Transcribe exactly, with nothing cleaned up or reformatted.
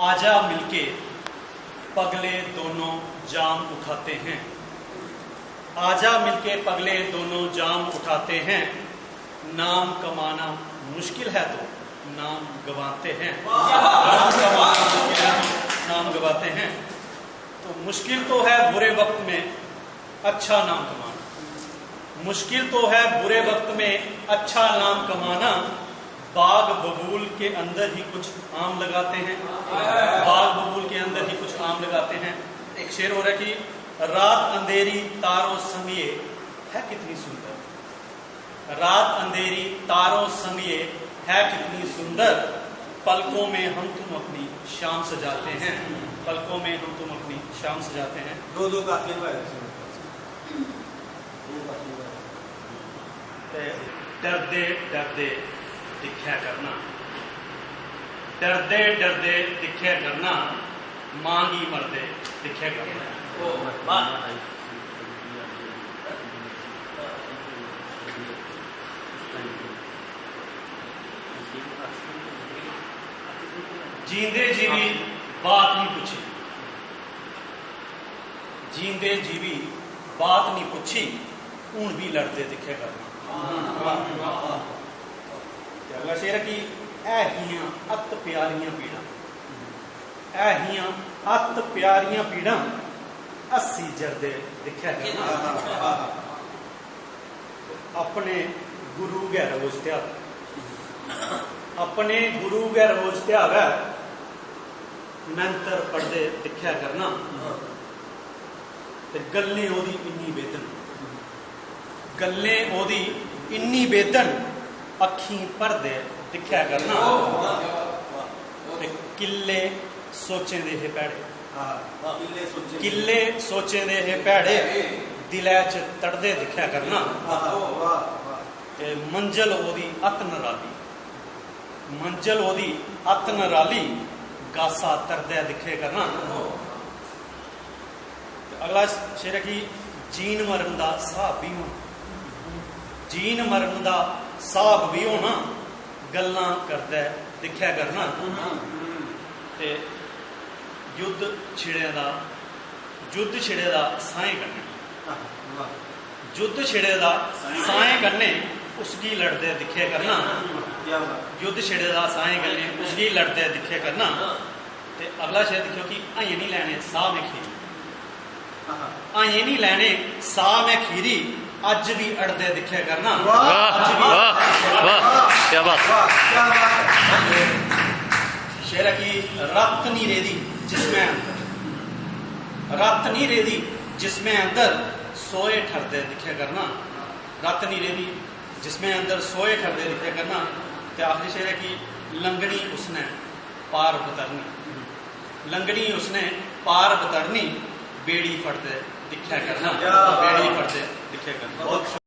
आजा मिलके पगले दोनों जाम उठाते हैं। आजा मिलके पगले दोनों जाम उठाते हैं। नाम कमाना मुश्किल है तो नाम गंवाते हैं। नाम कमाना मुश्किल है तो नाम गंवाते हैं। तो मुश्किल तो है बुरे वक्त में अच्छा नाम कमाना। मुश्किल तो है बुरे वक्त में अच्छा नाम कमाना। बाग बबूल के अंदर ही कुछ आम लगाते हैं। बाग बबूल के अंदर ही कुछ आम लगाते हैं। एक शेर हो रहा है कि रात अंधेरी तारों संग ये है कितनी सुंदर। रात अंधेरी तारों संग ये है कितनी सुंदर। पलकों में हम तुम अपनी शाम सजाते हैं। पलकों में हम तुम अपनी शाम सजाते हैं। दो दो काफिया भाई। दो काफिया भाई। ते डरदे डरदे दिक्खै करना। डरदे डरदे दिक्खै करना। मां गी मरदे दिक्खै करना। जींदे जी बी बात नहीं पुच्छी। जींदे जी बी बात नहीं पुच्छी। हून बी लड़दे दिक्खै करना। ते अगला शेर ऐ कि ऐ हियां अत प्यारियां पीड़ां। ऐ हियां अत प्यारियां पीड़ां। हस्सी जरदे दिक्खै करना। अपने गुरु गै रोज ध्यावै। अपने गुरु गै रोज ध्यावै। मैंतर पढ़दे दिक्खै करना। ते गल्लें ओह्दी इन्नी बेदन। गल्लें ओह्दी इन्नी बेदन। अक्खीं भरदे दिक्खै करना। ते किल्ले सोचें दे हे भैड़े। किल्ले सोचें दे हे भैड़े। दिलै च तड़दे दिक्खै करना। ते मंजल ओह्दी अत नराली। मंजल ओह्दी अत नराली। गासा तरदै दिक्खै करना। ते अगला शेर ऐ कि जीन मरण दा स्हाब बी होना। जीन मरण दा स्हाब बी होना। गल्लां करदै दिक्खै करना। ते युद्ध छिड़े दा युद्ध छिड़े दा साहें कन्नै। युद्ध छिड़े दा साहें कन्नै। उसगी लड़दे दिक्खै करना। युद्ध छिड़े दा साहें कन्नै। उसगी लड़दे दिक्खै करना। ते अगला शेर दिक्खेओ कि अजें नहीं लैने साह् में खीरी। अजें नहीं लैने साह् में खीरी। अज्ज बी अड़दे दिक्खै करना। वाह, अज्ज बी वाह, वाह, क्या बात। शेर ऐ कि रत्त नहीं रेह्दी जिसमें अंदर। रत्त नहीं रेह्दी जिसमें अंदर। सोए ठरदे दिक्खै करना। रत्त नहीं रेह्दी जिसमें अंदर। सोए ठरदे दिक्खै करना। ते आखिरी शेर ऐ कि लंघनी उसने पार बतरनी। लंघनी उसने पार बतरनी। बेड़ी फड़दे दिक्खै करना। बेड़ी फड़दे दिक्खै करना।